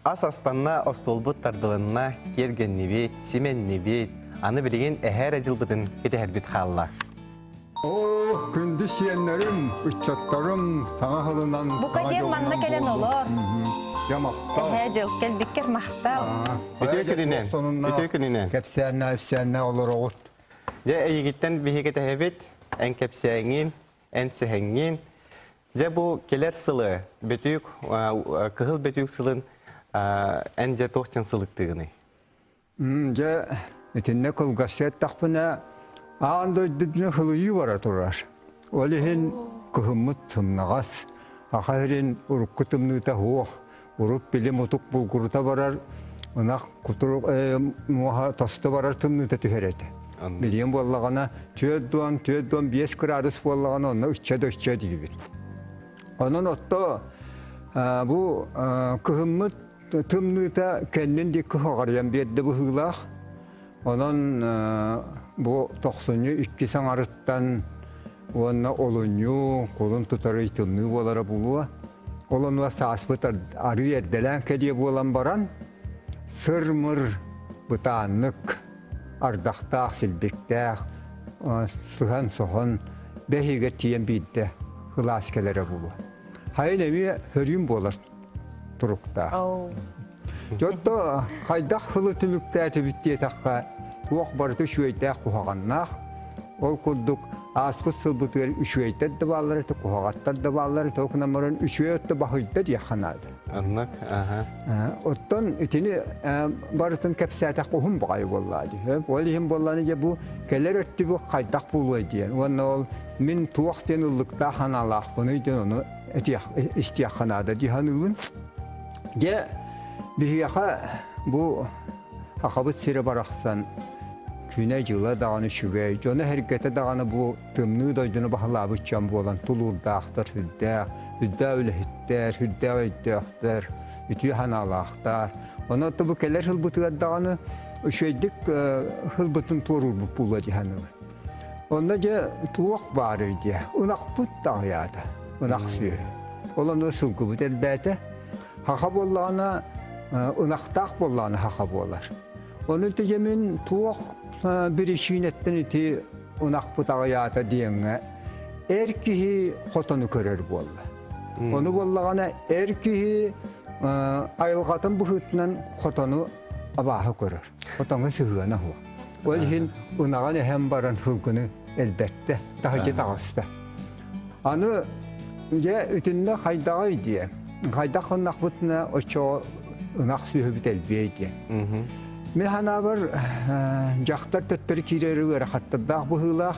Ас астанна, остуолбут тардылынна, киэргэннибит, симэннибит. Аны билигин эһээ эрэ дьылбытын кэтэһэрбит хаалла. Оо, күндү сиэннэрим, ыччаттарым саҥа сылынан, Бука саҥа диэн манна дьолунан кэлэн буоллун. олор. Дьэ, махтал. Эһээ дьыл кэлбиккэр махтал. Үтүө күнүнэн, үтүө күнүнэн. Кэпсээннэ, эпсээннэ олороҕут. Дьэ, эйигиттэн биһиги кэтэһэбит, эн кэпсээҥҥин, эн сэһэҥҥин. Дьэ, бу кэлэр сылы, бөтүүк, кыһыл бөтүүк сылын эн дьэ туох диэн сылыктыыгыный? Дьэ, итиннэ кылгас эттэхпинэ, аан дойдутун хылыйыы бара турар. Ол иһин кыһыммыт сымнаҕас, Аха сирин урукку тымныыта суох, урут били мутук булгурута барар, ынах кутурук муоһа тосто барар тымныыта түһэр этэ. Билиэн буоллаҕына, 45 кыраадыс буоллаҕына, онно ычча да ычча диибит. Онон отто бу кыһыммыт тымныыта кэннин диэки хоҕоруйан биэрдэ быһыылаах. Онон бу тохсунньу иккис аҥарыттан уонна олунньу кулун тутарый тымныы буолара буолуо. Ол онуга сааспыт арыы эрдэлээн кэлиэ буолан баран, сыр-мыр бытааннык, ардахтаах, силбиктээх, сыһан-соһон бэһигэ тиийэн биирдэ кылаас кэлэрэ буолуо. Хайын эмиэ хөрүүн буолар туруктаах. Дьонто хайдах сылы түмүктээтибит диэтэххэ, туох барыта үчүгэйдээх куһаҕаннаах. Ол курдук ааспыт сылбытыгар үчүгэйдэр да бааллар этэ, куһаҕаттар да бааллар этэ, ол гынан баран үчүгэй өттө баһыйда диэххэ наада. Оннук, аха. Оттон итини барытын кэпсээтэххэ уһун баҕайы буоллаа дии. Ол иһин буоллаҕына дьэ бу кэлэр өттүбүт хайдах буолуой диэн. Уонна ол мин туох диэн ыллыктаах санаалаахпыный диэн ону этиэх, истиэххэ наада дии саныыбын. Дьэ, биһиэхэ бу Сахабыт сирэ барахсан күнэ-дьыла даҕаны үчүгэй, дьоно-сэргэтэ даҕаны бу тымныы дойдуну баһылаабыт дьон буолан тулуурдаахтар, сүрдээх, сүрдээх үлэһиттэр, сүрдээх өйдөөхтөр, үтүө санаалаахтар. Онон бу кэлэр сылбытыгар даҕаны үчүгэйдик сылбытын туоруурбут буолуо дии саныыбын. Онно дьэ туох баарый диэ, ынахпыт да аҕыйаата, ынах сүөһү. Ол онно сылгыбыт элбээтэ. Хаха буоллаҕына, ынахтаах буоллаҕына хаха буолар. Ону тижэмин туох биричиинэттэн ити ынахпыт аҕыйаата диэҥҥэ эр киһи хотону көрөр буолла. Ону буоллаҕына эр киһи айылҕатын быһыытынан хотону абааһы көрөр. Хотоҥҥо сыһыана суох. Ол иһин ынаҕын эһэн баран сылгыны элбэттэ, таһырдьа таҕыста. Аны дьэ итиннэ хайдаҕый диэ. Хайдах гыннахпытына оччоҕо ынах сүөһүбүт элбиэй диэн. Мин санаабар дьахтар төттөрү киирэри ыарахаттардаах быһыылаах.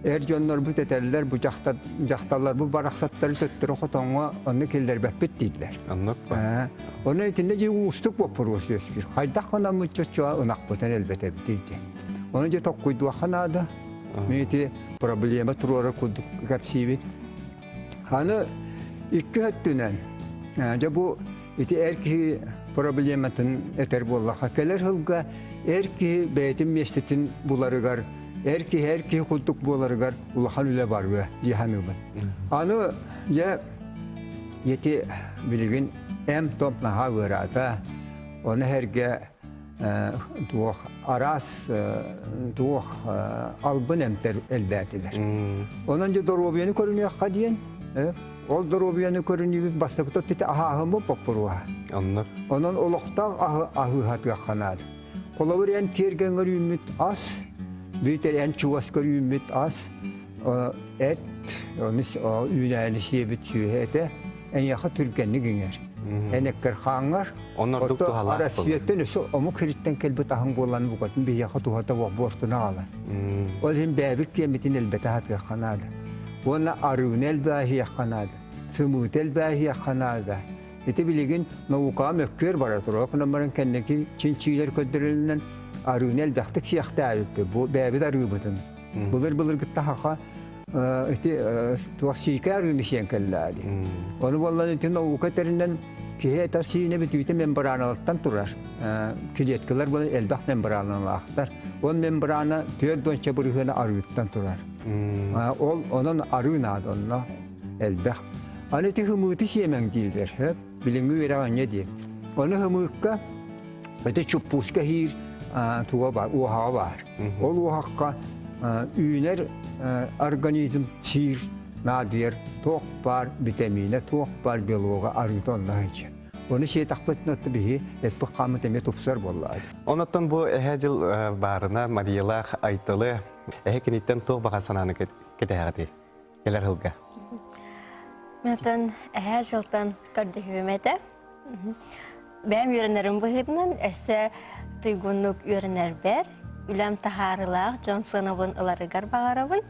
Эр дьоннорбут этэллэр, бу дьахтар, дьахталларбыт барахсаттары төттөрү хотоҥҥо онно киллэрбэппит дииллэр. Оннук Онон итиннэ дьэ уустук боппуруос үөскүүр. Хайдах гынаммыт чоччоҕо ынахпытын элбэтэбитий диэн. Ону дьэ токкуйдуохха наада. Мин ити проблема туруорар курдук кэпсиибит. Аны икки өттүнэн, дьэ бу ити эр киһи проблематын этэр буоллахха, кэлэр сылга эр киһи бэйэтин миэстэтин буларыгар, эр киһи эр киһи курдук буоларыгар улахан үлэ барыа дии саныыбын. Аны дьэ ити билигин эм-том наһаа ыараата, ону сэргэ туох араас туох албын эмтэр элбээтилэр. Онон дьэ доруобуйаны көрүнүөххэ диэн, ол доруобуйаны көрүнүүбүт бастакы ити аһааһыммыт боппуруоһа. Оннук. Онон олохтоох аһы аһыыһатыахха наада. Холобур эн тиэргэҥҥэр үүммүт ас, биитэр эн чугаскар үүммүт ас, эт, ону үүнээни сиэбит сүөһү этэ, эйиэхэ түргэнник иҥэр. Эн эккэр хааҥҥар, Оннордук туһалаах Арассыыйаттан өссө омук сириттэн кэлбит аһыҥ буолан букатын биһиэхэ туһата буортуна аҕалар. Ол иһин бэйэбит киэммитин элбэтэ сатыахха наада. Уонна арыыны элбээһиэххэ наада, сымыыты элбээһиэххэ наада. Ити билигин наукаҕа мөккүөр бара турар. Онон баран кэнники чинчиилэр көрдөрөллөрүнэн арыыны элбэхтик сиэхтээбиппит. Бу бэйэбит арыыбытын. Былыр-былыргытта саха ити туох сиикэ арыыны сиэн кэллээ дии. Ону буоллан ити наука этэринэн киһи этэр сиинэ бүтүүтэ мембраналыттан турар. Клеткалар буолан элбэх мембраналаахтар. Ол мембрана 40 бырыһыана арыыттан турар. Ол онон арыы наада онно элбэх. Аны ити хымыыты сиэмэҥ дииллэр. Билиҥҥи үөрэх анньа диэн. Оны хымыыкка ити чуппууска иһиир туга бар, уоһаҕа баар. Ол уоһахха үүнэр организм сиир наадыйар туох баар витамина, туох баар белога арыыта онно сылдьар. Оны сиэтэхпитинэ биһи эппит хааммыт эмиэ тупсар буоллаҕа. Онуттан бу эһэ дьыл баарына Мариялаах Айталы эһэ киниттэн туох баҕа санааны кэтэһэҕитий? Кэлэр сылга. Мэтэн эһэ дьылтан көрдөһүүм этэ. Бэйэм үөрэнэрим быһыытынан өссө туйгуннук үөрэнэрбэр, үлэм таһаарыылаах дьон сыанабын ыларыгар баҕарабын.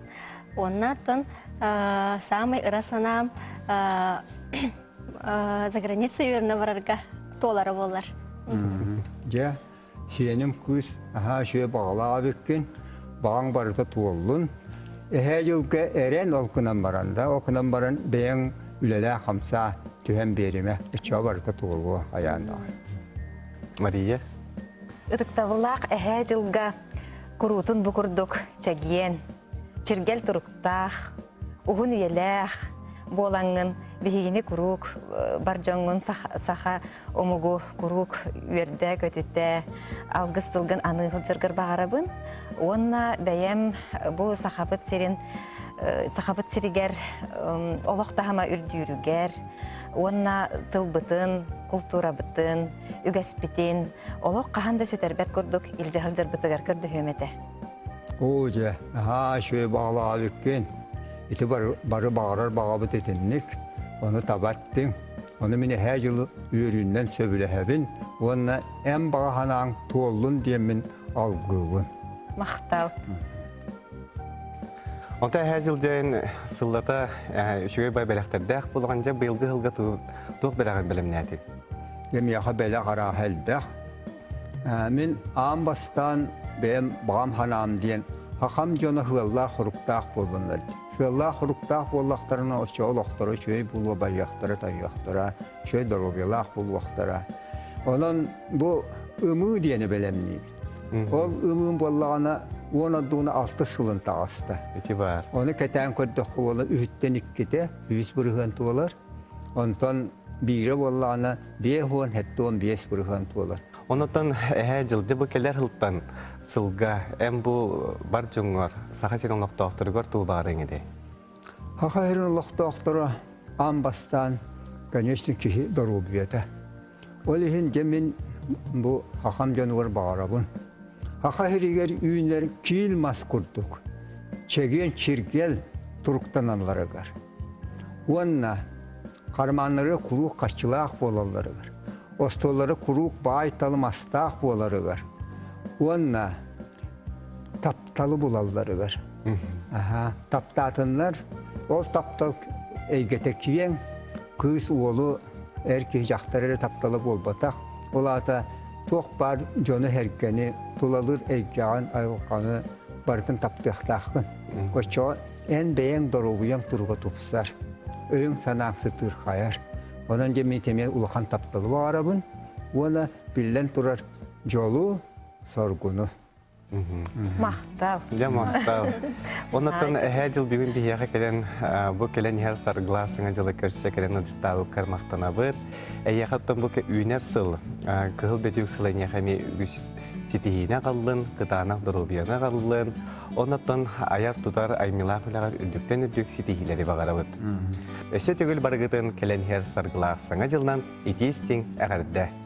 Уонна оттон саамай ыра санаам за границу үөрэнэ барарга туолара буолар. Дьэ, сиэним кыыс аһаа үчүгэй баҕалаах эбиккин, баҕаҥ барыта туоллун. Эһээ дьылга эрэн ол гынан баран да, ол гынан баран бэйэҥ үлэлээ-хамсаа түһэн биэримэ, иччэҕэ барыта туолуо айаан даҕаны. Мария? Ытыктабыллаах эһээ дьылга куруутун бу курдук чэгиэн, чиргэл туруктаах, уһун үйэлээх буолаҥҥын биһигини куруук бар дьоҥҥун саха омугу куруук үөрдэ-көтүтэ алгыс тылгын аныы сылдьаргар баҕарабын уонна бэйэм бу сахабыт сирин сахабыт сиригэр олох таһыма үрдүүрүгэр уонна тылбытын, култуурабытын, үгэспитин олох хаһан да сүтэрбэт курдук илдьэ сылдьарбытыгар көрдөһүөм этэ. Оо дьэ, наһаа үчүгэй баҕалаабыккын. Ити бары, бары баҕарар баҕабыт итинник. Ону табаттыҥ. Ону мин эһээ дьылы үөрүүннэн сөбүлэһэбин уонна эн баҕа санааҥ туоллун диэммин алгыыбын. Махтал. Онто эһээ дьыл дьээн сыллата үчүгэй бай бэлэхтэрдээх буолан дьэ быйылгы сылга туох бэлэҕин бэлэмнээтиҥ? Дьэ миэхэ бэлэх арааһа элбэх. Мин аан бастаан бэйэм баҕам санаам диэн хахам дьоно сыаллаах-соруктаах буоллуннар. Сыаллаах-соруктаах буоллахтарына оччо олохторо үчүгэй буолуо байыахтара, тайыахтара, үчүгэй доруобуйалаах буолуохтара. Онон бу ымыы диэни бэлэмниибит. Ол ымыым буоллаҕына уон ордугуна алтыс сылын таҕыста. Ити баар. Ону кэтээн көрдөххө буола үһүттэн иккитэ, 100% туолар. Онтон биирэ буоллаҕына 57 бырыһыан туолар. Онотон эһээ дьылдьы бу кэлэр сылтан сылга эн бу бар дьоҥҥор Саха сирин олохтоохторугар тугу баҕарыаҥ этэй? Саха сирин олохтоохторо аан бастаан, конечно, киһи доруобуйата. Ол иһин дьэ мин бу хахам дьонугар баҕарабын. Саха сиригэр үүнэр киил мас курдук, чэгиэн чиргэл туруктаналларыгар. Уонна Хармааннары куруук харчылаах буолалларыгар, остуоллары куруук баай-талым астаах буоларыгар уонна тапталы булалларыгар. Аха, таптаатыннар, ол таптал эйгэтэ киэҥ, кыыс уолу эр киһи дьахтар эрэ таптала буолбатах. Ол аата туох баар дьону-сэргэни тулалыыр эйгэҕин, айылҕаны барытын таптыахтааххын. Оччоҕо эн бэйэҥ доруобуйаҥ туруга тупсар, өйүҥ-санааҥ сытыырхайар. Онон дьэ мин эмиэ улахан тапталы баҕарабын уонна биллэн турар дьолу, соргуну. Махтал. Дьэ махтал. Оннуттан эһээ дьыл бүгүн биһиэхэ кэлэн бу кэлэн иһэр саргылаах саҥа дьылы көрсө кэлэн ыдьыттаабыккар махтанабыт. Эйиэхэ оттон бу үүнэр сыл кыһыл бөтүүк сыл эйиэхэ эмиэ үгүс ситиһиини аҕаллын, кытаанах доруобуйаны аҕаллын, Оннуттан айар-тутар аймыылаах үлэҕэр үрдүктэн үрдүк ситиһиилэри баҕарабыт. Өссө төгүл барыгытын кэлэн иһэр саргылаах Саҥа дьылынан итии-истиҥ эҕэрдэ!